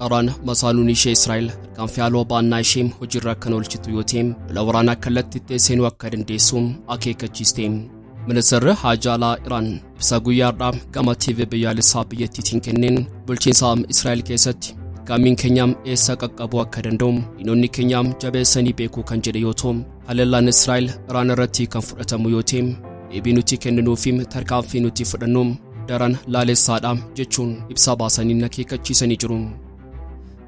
Iraan masaanuun ishee Israa'el tarkaanfii haaloo ba'annaa ishee hojiirra kan oolchitu yoo ta'e, lola waraanaa kallattiitti seenuu akka dandeessu akeekkachiiste. Ministeerri Haajaa Alaa Iraan ibsa guyyaa har'aa gama TV biyyaalessaa biyyattiitiin kenneen, bulchiinsa Israa'el keessatti aggaammiin keenya eessa qaqqabuu akka danda'u diinonni keenya jabeessanii beekuu kan jedhe yoo ta'u, haleellaan Israa'el Iraan irratti kan fudhatamu yoo ta'e, deebii nuti kenninuu fi tarkaanfii nuti fudhannu daran laalessaadha jechuun ibsa baasanii akeekkachiisanii jiru.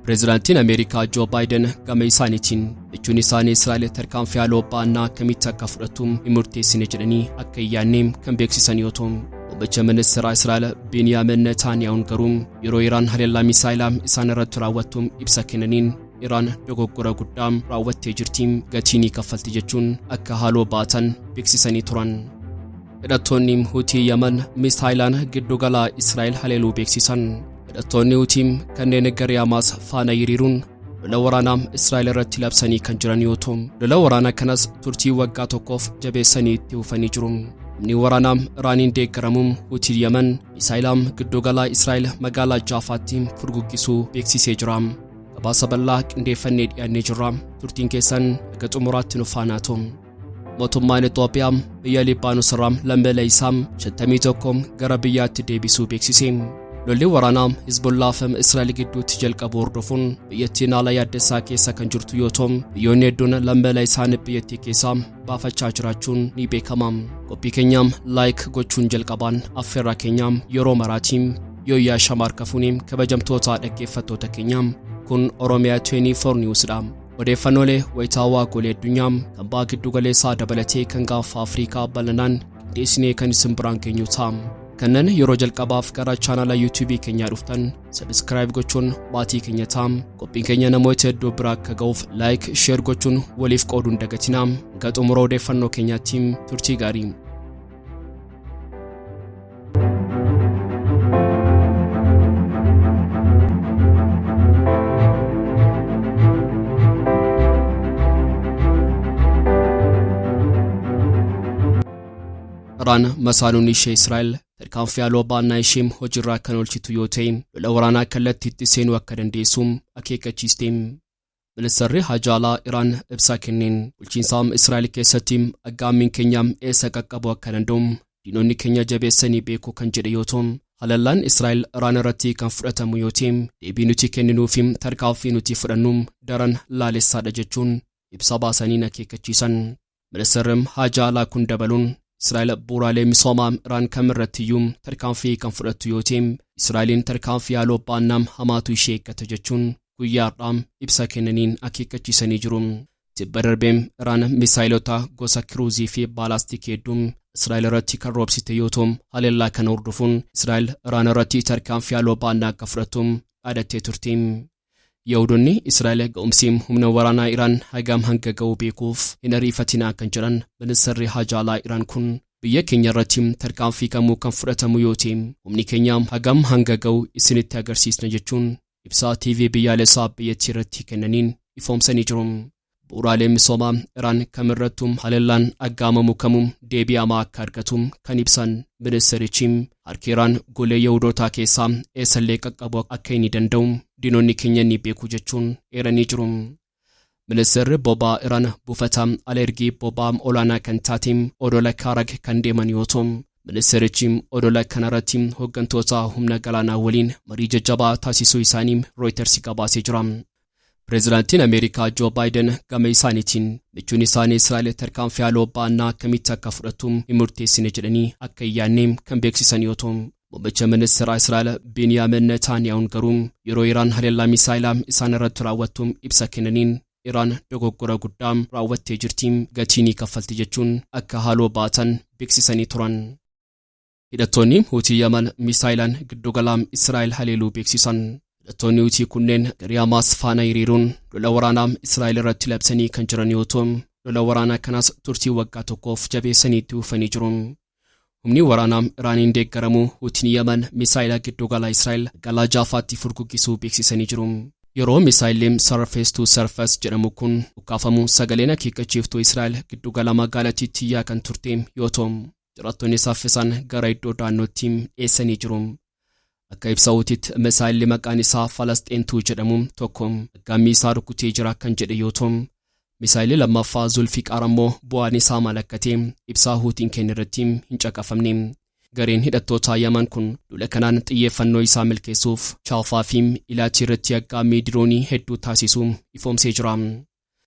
Pireezidaantiin Ameerikaa Joo Baayiden gama isaaniitiin, jechuun isaanii Israa'el tarkaanfii haaloo ba'annaa akkamitti akka fudhattu hin murteessine jedhanii akka hin yaadne kan beeksisan yoo ta'u, muummicha ministeera Israa'el Beniyaamin Netaaniyahuun garuu yeroo Iraan haleellaa misaayilaa isaan irratti raawwattu ibsa kennaniin, Iraan dogoggora guddaa raawwattee jirti, gatii ni kaffalti jechuun akka haaloo baatan beeksisanii turan. Hidhattoonni Hutii Yaman misaayilaan giddugala Israa'el haleeluu beeksisan. Hidhattoonni Hutii kanneen garee Hamaas faana hiriiruun lola waraanaa Israa'el irratti labsanii kan jiran yoo ta'u, lola waraanaa kanas turtii waggaa tokkoof jabeessanii itti fufanii jiru. Humni waraanaa Iraaniin deeggaramu Hutii Yaman misaayilaa giddugala Israa'el magaalaa Jaafaatti furguggisuu beeksisee jira. Gabaasa bal'aa qindeeffannee dhiyaannee jirra. Turtiin keessan hanga xumuraatti nu faana ta'u. Mootummaan Itoophiyaa biyya Libaanoos irraa lammiilee isaa 51 gara biyyaatti deebisuu beeksise. Lolli waraanaa Hizbullaa fi Israa'el gidduutti jalqabu hordofuun biyyattiin haala yaaddessaa keessa kan jirtu yoo ta'u, biyyoonni hedduun lammiilee isaanii biyyattii keessaa baafachaa jiraachuun ni beekama. Qophii keenya like gochuun jalqabaan affeerraa keenya yeroo maraatiin yooyyaa shamaar kafuuni kabajamtoota dhaggeeffattoota keenya, kun Oromiyaa 24 News dha. Odeeffannoolee wayitaawaa golee addunyaa kan baha giddu galeessaa dabalatee kan gaanfa Afrikaa bal'inaan qindeessinee kan isin biraan geenyu ta'a. Kanneen yeroo jalqabaaf gara chaanala YouTube keenyaa dhuftan subscribe gochuun maatii keenya ta'a. Qophiin keenya namoota hedduu bira akka ga'uuf like, share gochuun waliif qooduun dagatinaa. Hanga xumura odeeffannoo keenyaatti turtii gaarii. Iraan masaanuun ishee Israa'el tarkaanfii haaloo ba'annaa ishee hojiirraa kan oolchitu yoo ta'e, lola waraanaa kallattiitti seenuu akka dandeessu akeekkachiiste. Ministeerri Haajaa Alaa Iraan ibsa kenneen, bulchiinsa Israa'el keessatti aggaammiin keenya eessa qaqqabuu akka danda'u diinonni keenya jabeessanii beekuu kan jedhe yoo ta'u, haleellaan Israa'el Iraan irratti kan fudhatamu yoo ta'e, deebii nuti kenninuu fi tarkaanfii nuti fudhannu daran laalessaadha jechuun ibsa baasaniin akeekkachiisan. Ministeerri Haajaa Alaa kun dabaluun, Israa'el bu'uuraalee misoomaa Iraan kamirrattiyyuu tarkaanfii kan fudhattu yoo ta'e, Israa'eliin tarkaanfii haaloo ba'annaa hamaatu ishee eeggata jechuun guyyaa har'aa ibsa kennaniin akeekkachiisanii jiru. Tibba darbee Iraan misaayilota gosa kiruuzii fi baalaastikii hedduu Israa'el irratti kan roobsite yoo ta'u, haleellaa kana hordofuun Israa'el Iraan irratti tarkaanfii haaloo ba'annaa akka fudhattu dhaadattee turte. Yahudonni Israa'el ga'umsi humna waraanaa Iraan hagam hanga ga'u beekuuf hin ariifatinaa kan jedhan ministeerri Haajaa Alaa Iraan kun, biyya keenya irratti tarkaanfii kamuu kan fudhatamu yoo ta'e, humni keenya hagam hanga ga'u isinitti agarsiisna jechuun ibsa TV biyyaalessaa biyyattii irratti kennaniin ifoomsanii jiru. Bu'uuraalee misoomaa Iraan kamirrattuu haleellaan aggaamamu kamuu deebii hamaa akka argatu kan ibsan ministeerichi, harki Iraan golee Yahudootaa keessaa eessallee qaqqabuu akka inni danda'u diinonni keenya ni beeku jechuun eeranii jiru. Ministeerri boba'aa Iraan buufata alergii boba'aa olaanaa kan taate odola Kaarag kan deeman yoo ta'u, ministeerichi odola kanarratti hooggantoota humna galaanaa waliin marii jajjabaa taasisuu isaanii Reuters gabaasee jira. Pireezidaantiin Ameerikaa Joo Baayiden gama isaaniitiin, michuun isaanii Israa'el tarkaanfii haaloo ba'annaa akkamitti akka fudhattu hin murteessine jedhanii akka hin yaadne kan beeksisan yoo ta'u, muummicha ministeera Israa'el Beniyaamin Netaaniyahuun garuu yeroo Iraan haleellaa misaayilaa isaan irratti raawwattu ibsa kennaniin, Iraan dogoggora guddaa raawwattee jirti, gatii ni kaffalti jechuun akka haaloo ba'atan beeksisanii turan. Hidhattoonni Hutii Yaman misaayilaan giddugala Israa'el haleeluu beeksisan. Hidhattoonni Hutii kunneen garee Hamaas faana hiriiruun lola waraanaa Israa'el irratti labsanii kan jiran yoo ta'u, lola waraanaa kanas turtii waggaa tokkoof jabeessanii itti fufanii jiru. Humni waraanaa Iraaniin deeggaramu Hutiin Yaman misaayila giddugala Israa'el magaalaa Jaafaatti furguggisuu beeksisanii jiru. Yeroo misaayilli Surface to Surface jedhamu kun dhukaafamu sagaleen akeekkachiiftuu Israa'el giddugala magaalattiitti iyyaa kan turte yoo ta'u, jiraattonni saffisaan gara iddoo da'annootti dhiyeessanii jiru. Akka ibsa Huutiitti misaayilli maqaan isaa Falasxeentuu jedhamu tokko aggaammii isaa rukutee jira kan jedhe yoo ta'u, misaayilli lammaffaa Zulfiqaar ammoo bu'aan isaa maal akka ta'e ibsaa Huutiin kenne irratti hin caqafamne. Gareen hidhattoota Yaman kun lola kanaan xiyyeeffannoo isaa milkeessuuf Chaafaa fi Ilaatii irratti aggaammii diroonii hedduu taasisuu ifoomsee jira.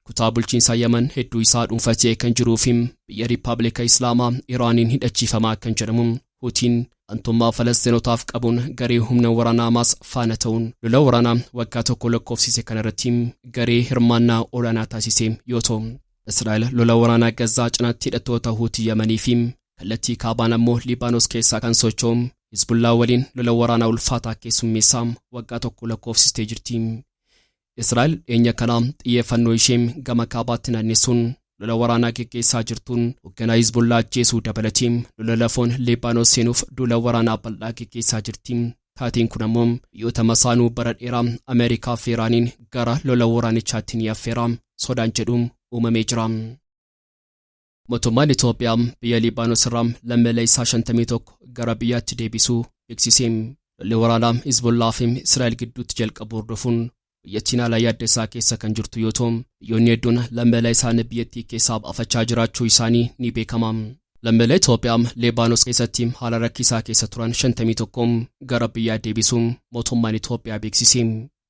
Kutaa bulchiinsa Yaman hedduu isaa dhuunfatee kan jiruu fi biyya Riippaabilika Islaamaa Iraaniin hidhachiifamaa kan jedhamu Huutiin antummaa Falasxiinotaaf qabuun garee humna waraanaa Hamaas faana ta'uun lola waraanaa waggaa tokko lakkoofsise kanarratti garee hirmaannaa olaanaa taasise yoo ta'u, Israa'el lola waraanaa Gazaa cinaatti hidhattoota Huutii Yamanii fi kallattii kaabaan ammoo Liibaanos keessaa kan socho'u Hizbullaa waliin lola waraanaa ulfaataa keessummeessaa waggaa tokko lakkoofsistee jirti. Israa'el dhiyeenya kana xiyyeeffannoo ishee gama kaabaatti naannessuun lola waraanaa geggeessaa jirtuun hoogganaa Hizbullaa ajjeesuu dabalatee lola lafoon Liibaanos seenuuf duula waraanaa bal'aa geggeessaa jirti. Taateen kun ammoo biyyoota masaanuu bara dheeraa Ameerikaa fi Iraaniin gara lola waraanichaatti ni affeera sodaan jedhu uumamee jira. Mootummaan Itoophiyaa biyya Liibaanos irraa lammiilee isaa 51 gara biyyaatti deebisuu beeksise. Lolli waraanaa Hizbullaa fi Israa'el gidduutti jalqabu hordofuun biyyattiin haala yaaddessaa keessa kan jirtu yoo ta'u, biyyoonni hedduun lammiilee isaanii biyyattii keessaa baafachaa jiraachuu isaanii ni beekama. Lammiilee Itoophiyaa Liibaanos keessatti haala rakkisaa keessa turan 51 gara biyyaa deebisuu mootummaan Itoophiyaa beeksise.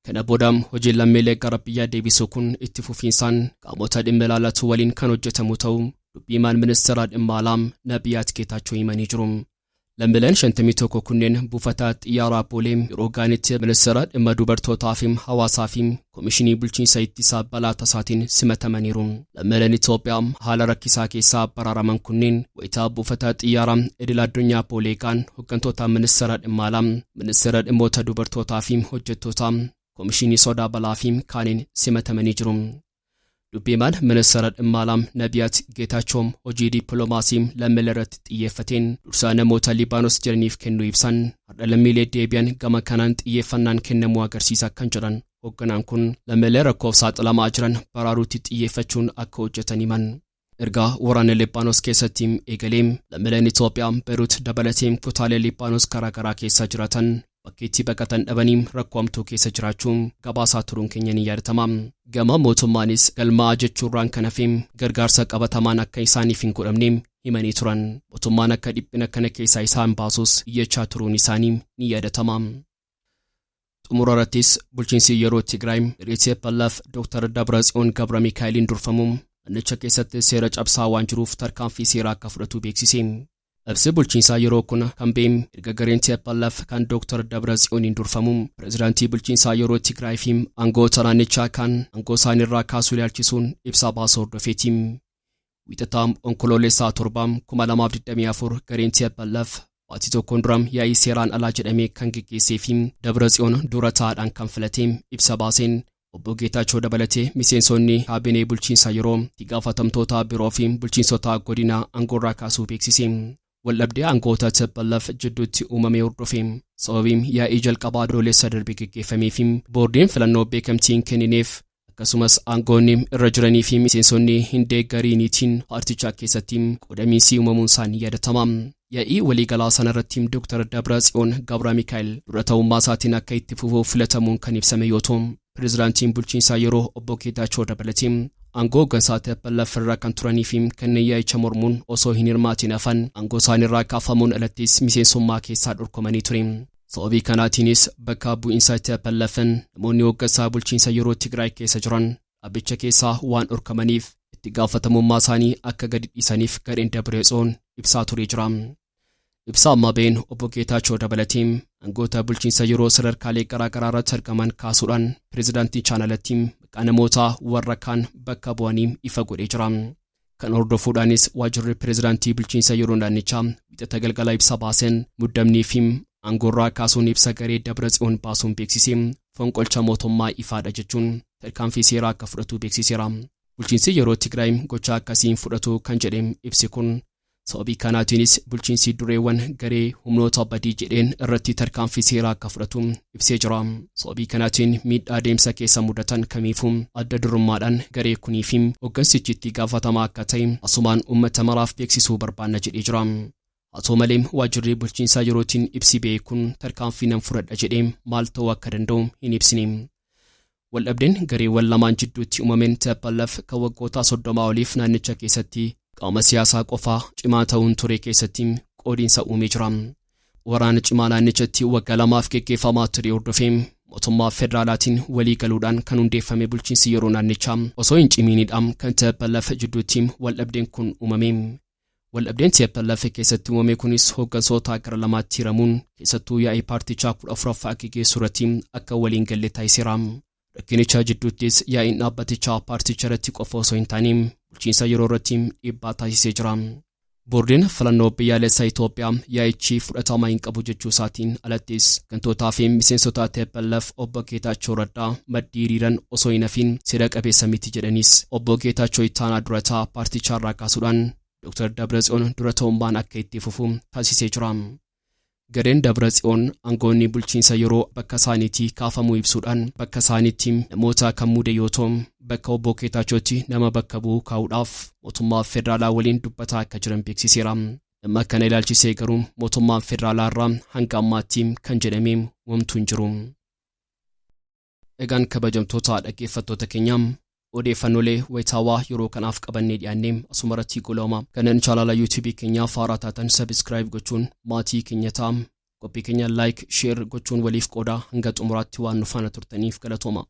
Kana booda hojiin lammiilee gara biyyaa deebisuu kun itti fufiinsaan qaamota dhimma ilaallatu waliin kan hojjetamu ta'uu dubbiimaan ministeera dhimma alaa Nabiyaat Geetaachoo himanii jiru. Lammiileen 51 kunneen buufata xiyyaaraa Boolee yeroo ga'anitti ministeera dhimma dubartootaa fi hawaasaa fi komishinii bulchiinsa ittisaa balaa tasaatiin simatamaniiru. Lammiileen Itoophiyaa haala rakkisaa keessaa baraaraman kunneen wayitaa buufata xiyyaaraa idil addunyaa Boolee ga'an hooggantoota ministeera dhimma alaa, ministeera dhimmoota dubartootaa fi hojjettoota, komishinii sodaa balaa fi kaaniin simatamanii jiru. Dubbiimaan ministeera dhimma alaa Nabiyaat Geetaachoo hojii dippiloomaasii lammiilee irratti xiyyeeffateen dursaa namoota Liibaanos jiraniif kennuu ibsan. Har'a lammiilee deebi'an gama kanaan xiyyeeffannaan kennamuu agarsiisa kan jedhan hoogganaan kun lammiilee rakkoof saaxilamaa jiran baraaruutti xiyyeeffachuun akka hojjetan himan. Erga waraana Liibaanos keessatti eegalee lammiileen Itoophiyaa Beerut dabalatee kutaalee Liibaanos garaagaraa keessa jiraatan bakkeetti baqatan dhabanii rakkoo hamtuu keessa jiraachuun gabaasaa turuun keenya ni yaadatama. Gama mootummaanis galmaa'aa jechuurraan kan hafe gargaarsa qabatamaan akka isaaniif hin godhamne himanii turan. Mootummaan akka dhiphina kana keessaa isaan baasus iyyachaa turuun isaanii ni yaadatama. Xumura irrattis bulchiinsi yeroo Tigraay garee TPLF Dr. Dabratsiyoon Gabra Mikaa'eliin durfamu naannicha keessatti seera cabsaa waan jiruuf tarkaanfii seeraa akka fudhatu beeksise. Ibsi bulchiinsaa yeroo kun kan ba'e erga gareen TPLF kan Dr. Dabratsiyooniin durfamu pireezidaantii bulchiinsaa yeroo Tigraay fi aangoota naannichaa kan aangoo isaaniirraa kaasuu ilaalchisuun ibsa baasuu hordofeeti. Wiixataa Onkoloolessaa 7, 2024 gareen TPLF baatii tokkoon dura yaa'ii seeraan alaa jedhamee kan geggeessee fi Dabratsiyoon dura taa'aadhaan kan filate ibsa baaseen obbo Geetaachoo dabalatee miseensonni kaabinee bulchiinsa yeroo itti gaafatamtoota biroo fi bulchiinsota godinaa aangoorraa kaasuu beeksise. Waldhabdee aangoota TPLF jidduutti uumame hordofe sababiin yaa'ii jalqabaa adoolessa darbe geggeeffamee fi boordiin filannoo beekamtii hin kennineef akkasumas aangoonni irra jiranii fi miseensonni hin deeggariiniitiin paartichaa keessatti qoodamiinsi uumamuun isaanii yaadatama. Yaa'ii waliigalaa sanarratti Dr. Dabratsiyoon Gabra Mikaa'el dura ta'ummaa isaatiin akka itti fufuuf filatamuun kan ibsame yoo ta'u, pireezidaantiin bulchiinsaa yeroo obbo Geetaachoo dabalatee aangoo hooggansaa TPLF irra kan turanii fi kanneen yaa'icha mormuun osoo hin hirmaatin hafan aangoo isaaniirraa kaafamuun alattis miseensummaa keessaa dhorkamanii ture. Sababii kanaatiinis bakka bu'iinsa TPLF'n namoonni hooggansaa bulchiinsa yeroo Tigraay keessa jiran dhaabbicha keessaa waan dhorkamaniif itti gaafatamummaa isaanii akka gadi dhiisaniif gareen Dabratsiyoon ibsaa turee jira. Ibsa ammaa ba'een obbo Geetaachoo dabalatee aangoota bulchiinsa yeroo sadarkaalee garaagaraa irratti argaman kaasuudhaan pireezidaantii chaanalatti maqaa namoota warra kaan bakka bu'anii ifa godhee jira. Kan hordofuudhaanis waajjirri pireezidaantii bulchiinsa yeroo naannichaa wiixata galgala ibsa baaseen muddamnii fi aangoorraa kaasuun ibsa garee Dabratsiyoon baasuun beeksisee fonqolcha mootummaa ifaadha jechuun tarkaanfii seeraa akka fudhatu beeksiseera. Bulchiinsi yeroo Tigraay gocha akkasii hin fudhatu kan jedhe ibsi kun sababii kanaatiinis bulchiinsi dureewwan garee humnoota badii jedheen irratti tarkaanfii seeraa akka fudhatu ibsee jira. Sababii kanaatiin miidhaa deemsa keessa mudatan kamiifuu adda durummaadhaan garee kunii fi hooggansichi itti gaafatamaa akka ta'e asumaan uummata maraaf beeksisuu barbaanna jedhee jira. Haa ta'u malee waajjirri bulchiinsaa yerootiin ibsi ba'e kun tarkaanfii nan fudhadha jedhee maal ta'uu akka danda'u hin ibsine. Waldhabdeen gareewwan lamaan jidduutti uumameen TPLF kan waggoota 30 oliif naannicha keessatti qaama siyaasaa qofaa cimaa ta'uun ture keessatti qoodiinsa uumee jira. Waraana cimaa naannichatti waggaa lamaaf geggeeffamaa ture hordofee mootummaa federaalaatiin walii galuudhaan kan hundeeffame bulchiinsi yeroo naannichaa osoo hin cimiinidha kan TPLF jidduutti waldhabdeen kun uumame. Waldhabdeen TPLF keessatti uumame kunis hooggansoota gara lamaatti hiramuun keessattuu yaa'ii paartichaa 14ffaa geggeessuu irratti akka waliin galle taasiseera. Rakkinicha jidduuttis yaa'iin dhaabbatichaa paarticha irratti qofa osoo hin taane bulchiinsa yeroo irratti dhiibbaa taasisee jira. Boordiin filannoo biyyaalessaa Itoophiyaa yaa'ichi fudhatama hin qabu jechuu isaatiin alattis gantootaa fi miseensota TPLF obbo Geetaachoo Raddaa maddii hiriiran osoo hin hafin seera qabeessa miti jedhanis obbo Geetaachoo Ittaanaa durataa paartichaa irraa kaasuudhaan Dr. Dabratsiyoon dura ta'ummaan akka itti fufu taasisee jira. Gareen Dabratsiyoon aangoonni bulchiinsa yeroo bakka isaaniitii kaafamuu ibsuudhaan bakka isaaniitti namoota kan muude yoo ta'u bakka obbo Geetaachootti nama bakka bu'u kaa'uudhaaf mootummaa federaalaa waliin dubbataa akka jiran beeksiseera. Dhimma kana ilaalchisee garuu mootummaan federaalaa irraa hanga ammaatti kan jedhame wamtuu hin jiru. Egaan kabajamtoota dhaggeeffattoota keenyaa odeeffannoolee wayitaawaa yeroo kanaaf qabannee dhiyaannee asuma irratti goolabama. Kanneen chaanaala YouTube keenyaa haaraa taatan subscribe gochuun maatii keenya ta'a. Qophii keenya like, share gochuun waliif qooda. Hanga xumuraatti waan nu faana turtaniif galatooma.